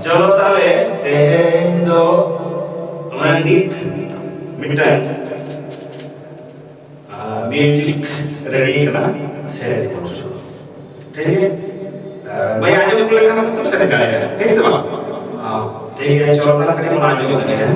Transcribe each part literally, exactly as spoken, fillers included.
ᱪᱚᱞᱚ ᱛᱟᱦᱞᱮ ᱛᱮᱦᱮᱧ ᱫᱚ ᱚᱱᱟ ᱱᱤᱛ ᱢᱤᱫᱴᱟᱝ, ᱟᱨ, ᱢᱤᱣᱡᱤᱠ ᱨᱮᱰᱤ ᱠᱟᱱᱟ, ᱥᱮᱨᱮᱧ ᱵᱚᱱ ᱥᱩᱨᱩ᱾ ᱴᱷᱤᱠ ᱜᱮᱭᱟ? ᱟᱨ, ᱵᱟᱹᱧ ᱟᱸᱡᱚᱢ ᱟᱹᱜᱩ ᱞᱮᱠᱷᱟᱱ ᱫᱚ ᱥᱮᱨᱮᱧ ᱫᱟᱲᱮᱭᱟᱜᱼᱟ, ᱴᱷᱤᱠ ᱥᱮ ᱵᱟᱝ? ᱦᱚᱸ, ᱴᱷᱤᱠ ᱜᱮᱭᱟ, ᱪᱚᱞᱚ ᱛᱟᱦᱞᱮ ᱠᱟᱹᱴᱤᱡ ᱵᱚᱱ ᱟᱸᱡᱚᱢ ᱞᱮᱜᱮ, ᱦᱮᱸ?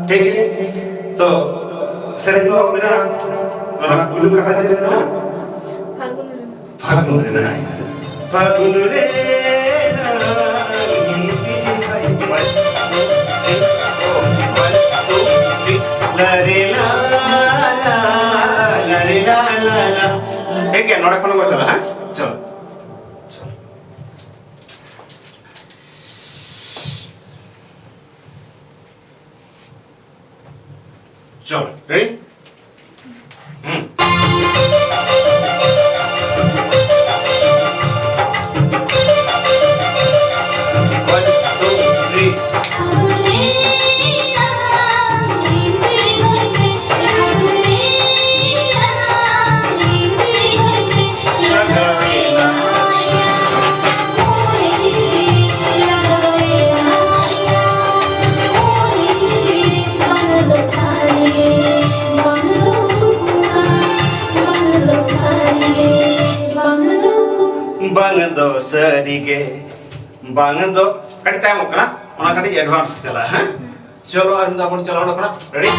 ᱴᱷᱤᱠ ᱜᱮᱭᱟ᱾ ᱛᱚ, ᱥᱮᱨᱮᱧ ᱫᱚ ᱢᱮᱱᱟᱜᱼᱟ, ᱚᱱᱟ ᱯᱩᱭᱞᱩ ᱠᱟᱛᱷᱟ ᱪᱮᱫ ᱢᱮᱱᱟᱜᱼᱟ? ᱯᱷᱟᱹᱜᱩᱱ ᱨᱮᱱᱟᱜ᱾ ᱯᱷᱟᱹᱜᱩᱱ ᱨᱮᱱᱟᱜ ᱦᱤᱸᱥᱤᱫ ᱦᱚᱭ᱾ ᱞᱟᱨᱮ ᱞᱟ ᱞᱟ, ᱞᱟᱨᱮ ᱞᱟ ᱞᱟ ᱞᱟ᱾ ᱴᱷᱤᱠ ᱜᱮᱭᱟ, ᱱᱚᱰᱮ ᱠᱷᱚᱱ ᱵᱚ ᱪᱟᱞᱟᱜᱼᱟ, ᱦᱮᱸ? ᱪᱚᱞᱚ᱾ ᱪᱚᱞᱚ᱾ ᱪᱚᱞᱚ, ᱨᱮᱰᱤ? ᱦᱩᱸ᱾ ᱵᱟᱝ ᱫᱚ ᱥᱟᱹᱨᱤ ᱜᱮ, ᱵᱟᱝ ᱫᱚ, ᱠᱟᱹᱴᱤᱡ ᱛᱟᱭᱚᱢᱚᱜ ᱠᱟᱱᱟ, ᱚᱱᱟ ᱠᱟᱹᱴᱤᱡ advance ᱪᱟᱞᱟᱜᱼᱟ, ᱦᱮᱸ? ᱪᱚᱞᱚ, ᱟᱨ ᱢᱤᱫ ᱫᱷᱟᱣ ᱵᱚᱱ ᱪᱟᱞᱟᱣ ᱚᱸᱰᱮ ᱠᱷᱚᱱᱟᱜ, ready?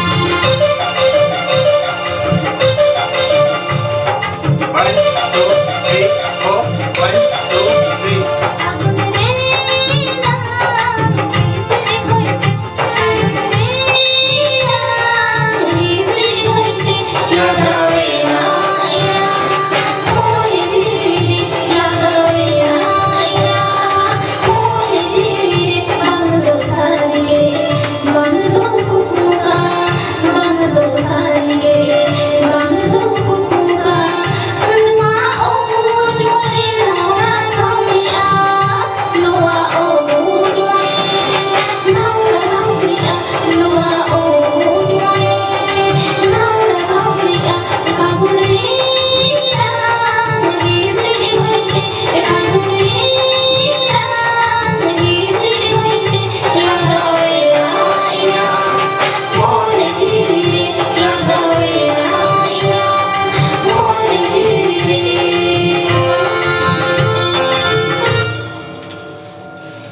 One, two, three, four, one, two, three.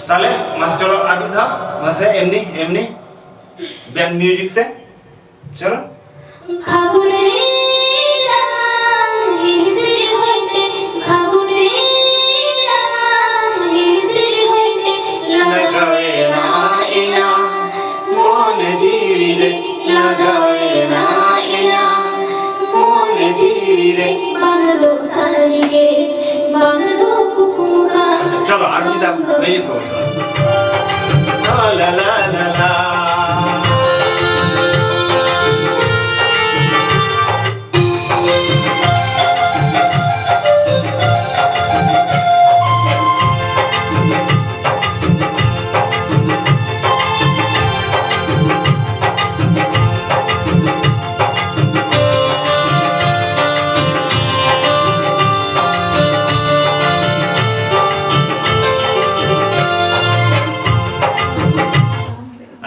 ᱛᱟᱦᱞᱮ ᱢᱟᱥᱮ ᱪᱚᱞᱚ ᱟᱨ ᱢᱤᱫ ᱫᱷᱟᱣ, ᱢᱟᱥᱮ ᱮᱢᱱᱤ, ᱮᱢᱱᱤ band music ᱛᱮ, ᱪᱚᱞᱚ᱾ ᱯᱷᱟᱹᱜᱩᱱ ᱨᱮᱱᱟᱝ ᱦᱤᱸᱥᱤᱫ ᱦᱚᱭᱛᱮ, ᱯᱷᱟᱹᱜᱩᱱ ᱨᱮᱱᱟᱝ ᱦᱤᱸᱥᱤᱫ ᱦᱚᱭᱛᱮ ᱞᱟᱜᱟᱣᱮᱱᱟ ᱤᱧᱟᱹᱜ ᱢᱚᱱᱮ ᱡᱤᱣᱤ ᱨᱮ, ᱞᱟᱜᱟᱣᱮᱱᱟ ᱤᱧᱟᱹᱜ ᱢᱚᱱᱮ ᱡᱤᱣᱤ ᱨᱮ᱾ ᱵᱟᱝ ᱫᱚ ᱥᱟᱹᱨᱤ ᱜᱮ, ᱵᱟᱝ ᱫᱚ ᱠᱩᱠᱢᱩ ᱠᱟᱱ᱾ ᱟᱪᱪᱷᱟ, ᱪᱚᱞᱚ, ᱟᱨ ᱢᱤᱫ ᱫᱷᱟᱣ ᱞᱟᱹᱭ ᱛᱚ, ᱪᱚᱞᱚ᱾ ᱞᱟ, ᱞᱟ, ᱞᱟ, ᱞᱟ, ᱞᱟ᱾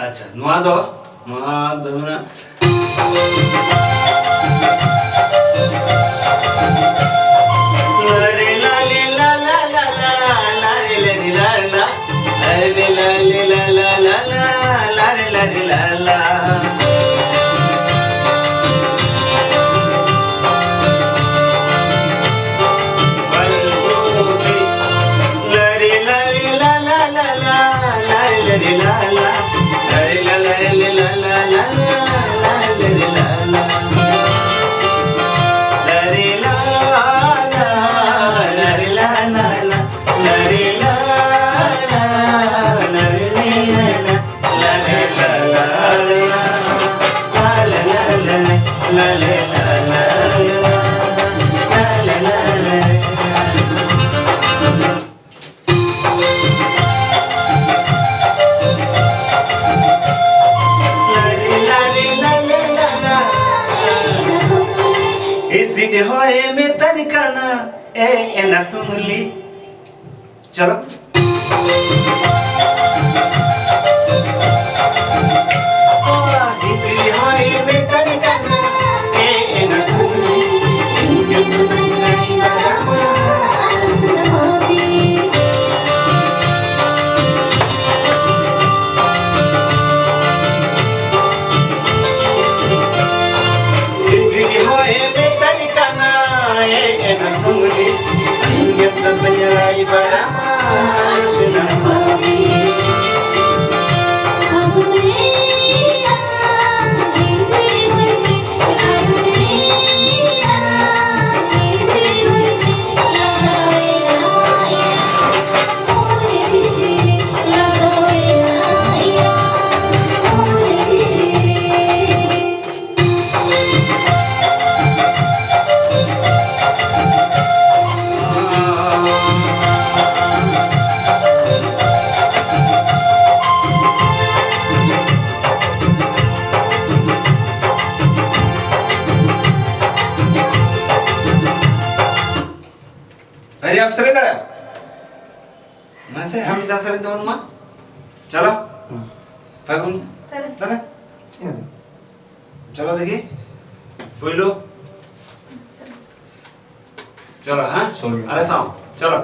ᱟᱪᱪᱷᱟ᱾ ᱰᱤᱰᱮ ᱦᱚᱸᱭ ᱢᱮᱛᱟᱧ ᱠᱟᱱᱟ, ᱮ ᱮᱱᱟ ᱛᱩᱢᱞᱤ᱾ ᱪᱚᱞᱚ᱾ ᱦᱤᱥᱲᱤ ᱦᱚᱸᱭ ᱢᱮᱛᱟᱧ ᱠᱟᱱᱟ, ᱮ ᱮᱱᱟ ᱛᱩᱢᱞᱤ᱾ ᱤᱧ ᱜᱮ ᱛᱩᱢᱞᱤ ᱵᱟᱨᱟᱢᱟ ᱟᱥᱱᱟᱢᱟᱵᱤ᱾ ᱦᱤᱥᱲᱤ ᱦᱚᱸᱭ ᱢᱮᱛᱟᱧ ᱠᱟᱱᱟ, ᱮ ᱮᱱᱟ ᱛᱩᱢᱞᱤ᱾ ᱤᱧ ᱜᱮ ᱥᱟᱵᱧ ᱨᱟᱭᱵᱟᱨᱟ ᱟᱥᱱᱟᱢᱟᱵᱤ᱾ ᱟᱨᱮ, ᱟᱢ ᱥᱮᱨᱮᱧ ᱫᱟᱲᱮᱭᱟᱜᱼᱟ? ᱢᱟᱥᱮ, ᱟᱢ ᱢᱤᱫ ᱫᱷᱟᱣ ᱥᱮᱨᱮᱧ ᱛᱟᱵᱚᱱ ᱢᱟ᱾ ᱪᱚᱞᱚ᱾ ᱦᱩᱸ᱾ ᱯᱷᱟᱹᱜᱩᱱ᱾ ᱥᱮᱨᱮᱧ᱾ ᱛᱟᱦᱞᱮ? ᱪᱮᱫ? ᱪᱚᱞᱚ ᱫᱮᱠᱷᱤ᱾ ᱯᱳᱭᱞᱳ᱾ ᱪᱚᱞᱚ, ᱦᱮᱸ? ᱥᱚᱨᱮ᱾ ᱟᱞᱮ ᱥᱟᱶ᱾ ᱪᱚᱞᱚ᱾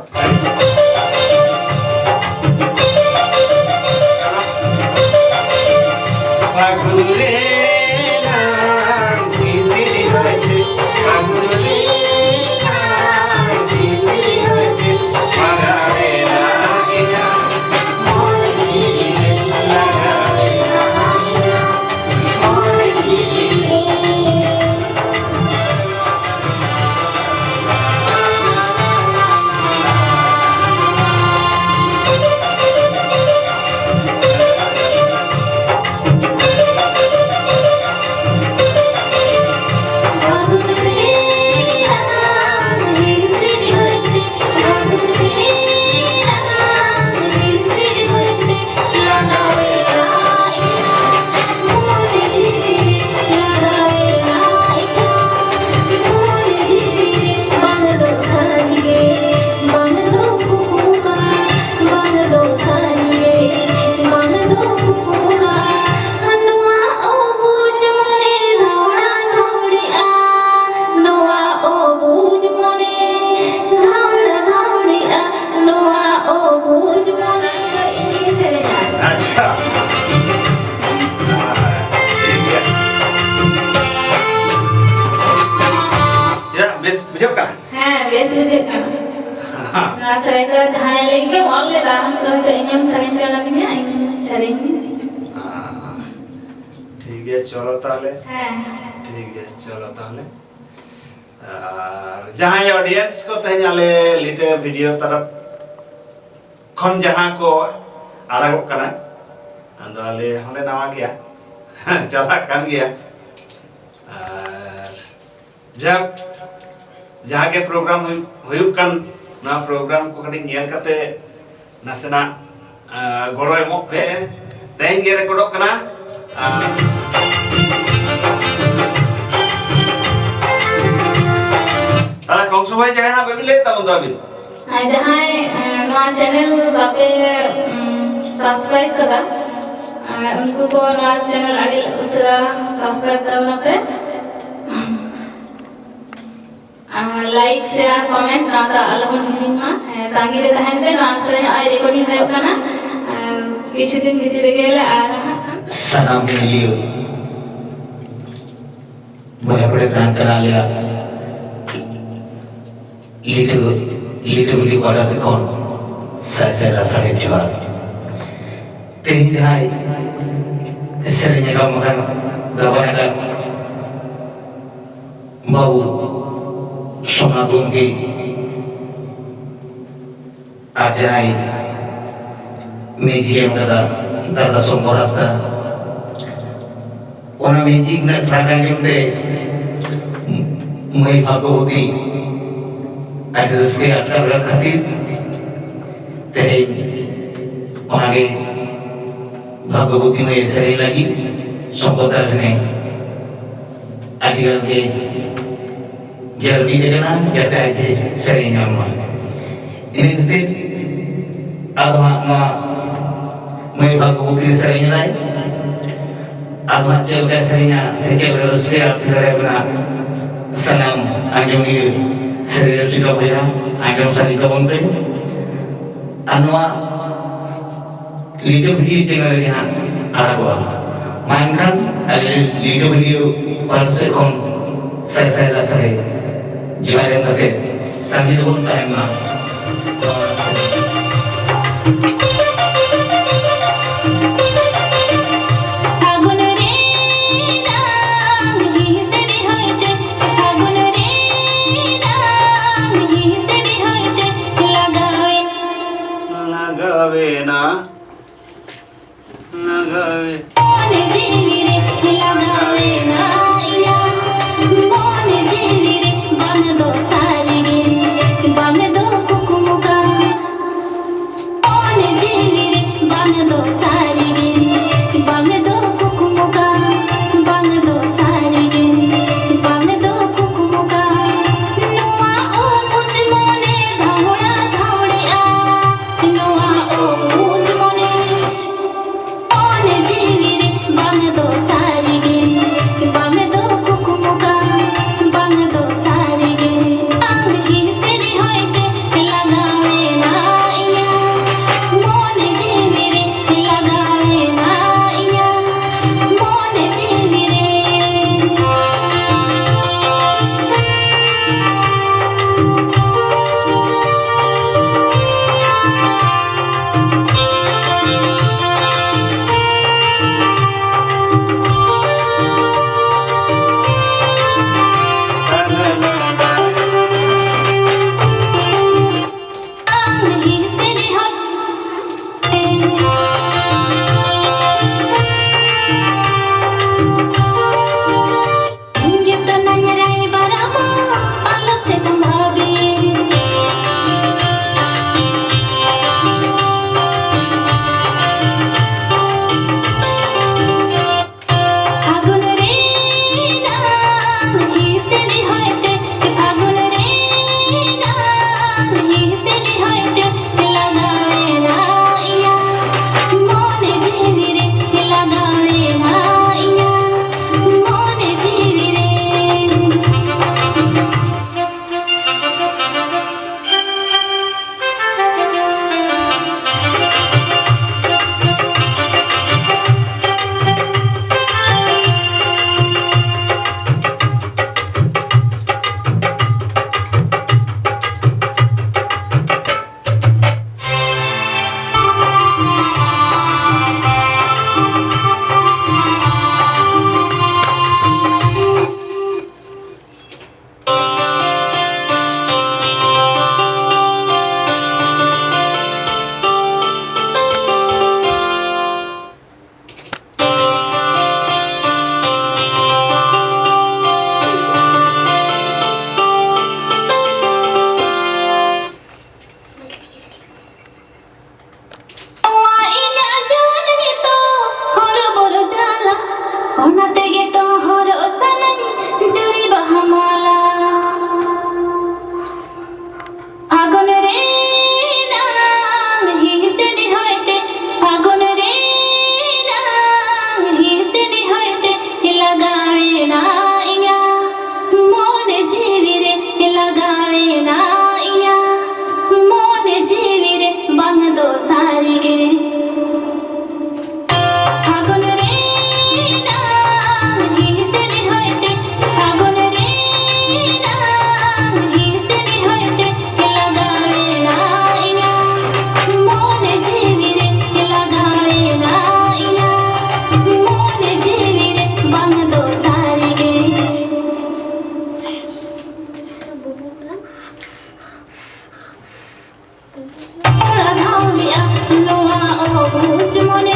ᱯᱷᱟᱹᱜᱩᱱ ᱨᱮᱱᱟᱝ ᱦᱤᱸᱥᱤᱫ ᱦᱚᱭᱛᱮ, ᱯᱷᱟᱹᱜᱩᱱ ᱨᱮᱱᱟᱝ ᱦᱤᱸᱥᱤᱫ ᱦᱚᱭᱛᱮ, ᱢᱟᱨᱟᱲ ᱮᱱᱟ ᱤᱧᱟᱹᱜ ᱢᱚᱱᱮ ᱡᱤᱣᱤ ᱨᱮ, ᱞᱟᱜᱟᱣ ᱮᱱᱟ ᱤᱧᱟᱹᱜ ᱢᱚᱱᱮ ᱡᱤᱣᱤ ᱨᱮ᱾ ᱵᱩᱡᱷᱟᱹᱜ ᱠᱟᱱᱟ᱾ ᱱᱚᱣᱟ ᱥᱮᱨᱮᱧ ᱫᱚ ᱡᱟᱦᱟᱸᱭ ᱞᱟᱹᱜᱤᱫ ᱜᱮᱢ ᱚᱞ ᱞᱮᱫᱟ, ᱟᱢ ᱫᱚ ᱦᱚᱭᱛᱳ ᱤᱧᱮᱢ ᱥᱮᱨᱮᱧ ᱦᱚᱪᱚ ᱠᱟᱫᱤᱧᱟ, ᱤᱧ ᱥᱮᱨᱮᱧ᱾ ᱴᱷᱤᱠ ᱜᱮᱭᱟ, ᱪᱚᱞᱚ ᱛᱟᱦᱞᱮ᱾ ᱦᱮᱸ᱾ ᱴᱷᱤᱠ ᱜᱮᱭᱟ, ᱪᱚᱞᱚ ᱛᱟᱦᱞᱮ᱾ ᱟᱨ ᱡᱟᱦᱟᱸᱭ audience ᱠᱚ ᱛᱮᱦᱮᱧ ᱟᱞᱮ ᱞᱤᱴᱟᱹ video ᱛᱚᱨᱚᱯ ᱠᱷᱚᱱ ᱡᱟᱦᱟᱸ ᱠᱚ ᱟᱲᱟᱜᱚᱜ ᱠᱟᱱᱟ, ᱟᱫᱚ ᱟᱞᱮ ᱦᱚᱸᱞᱮ ᱱᱟᱣᱟ ᱜᱮᱭᱟ, ᱪᱟᱞᱟᱜ ᱠᱟᱱ ᱜᱮᱭᱟ᱾ ᱟᱨ ᱡᱟᱠ, ᱡᱟᱦᱟᱸ ᱜᱮ program ᱦᱩᱭᱩᱜ, ᱦᱩᱭᱩᱜ ᱠᱟᱱ, ᱱᱚᱣᱟ program ᱠᱚ ᱠᱟᱹᱴᱤᱡ ᱧᱮᱞ ᱠᱟᱛᱮ ᱱᱟᱥᱮᱱᱟᱜ, ᱟ, ᱜᱚᱲᱚ ᱮᱢᱚᱜ ᱯᱮ᱾ ᱛᱮᱦᱮᱧ ᱜᱮ recordᱚᱜ ᱠᱟᱱᱟ᱾ ᱟ, ᱛᱟᱦᱞᱮ ᱠᱚᱝᱥᱚ ᱵᱷᱟᱭ, ᱡᱟᱦᱟᱸᱭ ᱦᱟᱸᱜ ᱵᱟᱹᱵᱤᱱ ᱞᱟᱹᱭᱮᱫ ᱛᱟᱵᱚᱱ ᱫᱚ ᱟᱹᱵᱤᱱ? ᱟᱨ ᱡᱟᱦᱟᱸᱭ, ᱮ, ᱱᱚᱣᱟ channel ᱵᱟᱯᱮ, ᱩᱢ, subscribe ᱠᱟᱫᱟ, ᱮ, ᱩᱱᱠᱩ ᱠᱚ ᱱᱚᱣᱟ channel ᱟᱹᱰᱤ ᱩᱥᱟᱹᱨᱟ subscribe ᱛᱟᱵᱚᱱᱟ ᱯᱮ᱾ ᱟᱨ like, share, comment ᱱᱚᱣᱟ ᱫᱚ ᱟᱞᱚᱵᱚᱱ ᱦᱤᱲᱤᱧ ᱢᱟ᱾ ᱮ, ᱛᱟᱺᱜᱤ ᱨᱮ ᱛᱟᱦᱮᱱ ᱯᱮ, ᱱᱚᱣᱟ ᱥᱮᱨᱮᱧ ᱱᱚᱜᱼᱚᱭ recording ᱦᱩᱭᱩᱜ ᱠᱟᱱᱟ᱾ ᱮ, ᱠᱤᱪᱷᱩ ᱫᱤᱱ ᱵᱷᱤᱛᱤᱨ ᱨᱮᱜᱮ ᱞᱮ ᱟᱲᱟᱜᱟ ᱦᱟᱸᱜ ᱠᱷᱟᱱ᱾ ᱥᱟᱱᱟᱢ ᱧᱮᱧᱮᱞᱤᱭᱟᱹ ᱵᱚᱭᱦᱟ ᱠᱚᱲᱟ ᱛᱟᱦᱮᱱ ᱠᱟᱱᱟ ᱟᱞᱮᱭᱟᱜ ᱞᱤᱴᱟᱹ, ᱞᱤᱴᱟᱹ video ᱯᱟᱦᱴᱟ ᱥᱮᱫ ᱠᱷᱚᱱ ᱥᱟᱭ ᱥᱟᱭ ᱞᱟᱥᱟᱲᱦᱮᱫ ᱡᱚᱦᱟᱨ᱾ ᱛᱮᱦᱮᱧ ᱡᱟᱦᱟᱸᱭ ᱥᱮᱨᱮᱧ ᱟᱸᱡᱚᱢ ᱟᱠᱟᱱ, ᱜᱟᱵᱟᱱ ᱟᱠᱟᱱ ᱵᱟᱹᱵᱩ ᱥᱳᱢᱱᱟᱛᱷ ᱜᱚᱢᱠᱮ, ᱟᱨ ᱡᱟᱦᱟᱸᱭ music ᱮᱢ ᱠᱟᱫᱟ ᱫᱟᱫᱟ ᱥᱚᱢᱵᱷᱚᱨ ᱦᱟᱸᱥᱫᱟ, ᱚᱱᱟ music ᱨᱮᱱᱟᱜ track ᱟᱸᱡᱚᱢ ᱛᱮ ᱢᱟᱹᱭ ᱵᱷᱟᱜᱽᱜᱚᱵᱚᱛᱤ ᱟᱹᱰᱤ ᱨᱟᱹᱥᱠᱟᱹᱭ ᱟᱴᱠᱟᱨ ᱞᱮᱫ ᱠᱷᱟᱹᱛᱤᱨ ᱛᱮᱦᱮᱧ ᱚᱱᱟᱜᱮ ᱵᱷᱟᱜᱽᱜᱚᱵᱚᱛᱤ ᱢᱟᱹᱭ ᱥᱮᱨᱮᱧ ᱞᱟᱹᱜᱤᱫ ᱥᱚᱢᱯᱚᱫ ᱫᱟ ᱴᱷᱮᱱᱮ ᱟᱹᱰᱤ ᱜᱟᱱ ᱜᱮ ᱡᱟᱹᱨᱩᱲᱤ ᱠᱟᱱᱟ, ᱡᱟᱛᱮ ᱟᱡ ᱮ ᱥᱮᱨᱮᱧ ᱧᱟᱢ ᱢᱟ᱾ ᱤᱱᱟᱹ ᱠᱷᱟᱹᱛᱤᱨ ᱟᱫᱚ ᱦᱟᱸᱜ ᱱᱚᱣᱟ ᱢᱟᱹᱭ ᱵᱷᱟᱜᱽᱜᱚᱵᱚᱛᱤ ᱥᱮᱨᱮᱧ ᱮᱫᱟᱭ᱾ ᱟᱫᱚ ᱦᱟᱸᱜ ᱪᱮᱫ ᱞᱮᱠᱟᱭ ᱥᱮᱨᱮᱧᱟ ᱥᱮ ᱪᱮᱫ ᱞᱮᱠᱟ ᱨᱟᱹᱥᱠᱟᱹᱭᱟ, ᱟᱯᱮ ᱫᱟᱲᱮᱭᱟᱜ ᱠᱟᱱᱟ ᱥᱟᱱᱟᱢ ᱟᱸᱡᱚᱢᱤᱭᱟᱹ ᱥᱮᱨᱮᱧ ᱨᱩᱥᱤᱠᱟ ᱵᱚᱭᱦᱟ, ᱟᱸᱡᱚᱢ ᱥᱟᱹᱨᱤ ᱛᱟᱵᱚᱱ ᱯᱮ᱾ ᱟᱨ ᱱᱚᱣᱟ ᱞᱤᱴᱟᱹ video channel ᱨᱮ ᱦᱟᱸᱜ ᱟᱲᱟᱜᱚᱜᱼᱟ᱾ ᱢᱟ ᱮᱱᱠᱷᱟᱱ ᱟᱞᱮ ᱞᱤᱴᱟᱹ video ᱯᱟᱦᱴᱟ ᱥᱮᱫ ᱠᱷᱚᱱ ᱥᱟᱭ ᱥᱟᱭ ᱞᱟᱥᱟᱲᱦᱮᱫ ᱡᱚᱦᱟᱨ ᱮᱢ ᱠᱟᱛᱮ ᱛᱟᱺᱜᱤ ᱨᱮᱵᱚᱱ ᱛᱟᱦᱮᱱ ᱢᱟ᱾ ᱯᱷᱟᱹᱜᱩᱱ ᱨᱮ ᱱᱟᱝ ᱦᱤᱸᱥᱤᱫ ᱦᱚᱭᱛᱮ, ᱯᱷᱟᱹᱜᱩᱱ ᱨᱮ ᱱᱟᱝ ᱦᱤᱸᱥᱤᱫ ᱦᱚᱭᱛᱮ ᱞᱟᱜᱟᱣᱮᱱ᱾ ᱞᱟᱜᱟᱣᱮᱱᱟ᱾ ᱞᱟᱜᱟᱣᱮᱱᱟ᱾ ᱢᱚᱱᱮ ᱡᱤᱣᱤ ᱨᱮ ᱞᱟᱜᱟᱣᱮᱱᱟ ᱤᱧᱟᱹᱜ, ᱢᱚᱱᱮ ᱡᱤᱣᱤ ᱨᱮ ᱵᱟᱝ ᱫᱚ ᱥᱟᱹᱨᱤ ᱜᱮ, ᱵᱟᱝ ᱫᱚ ᱠᱩᱠᱢᱩ ᱠᱟᱱ᱾ ᱡᱮᱢᱚᱱ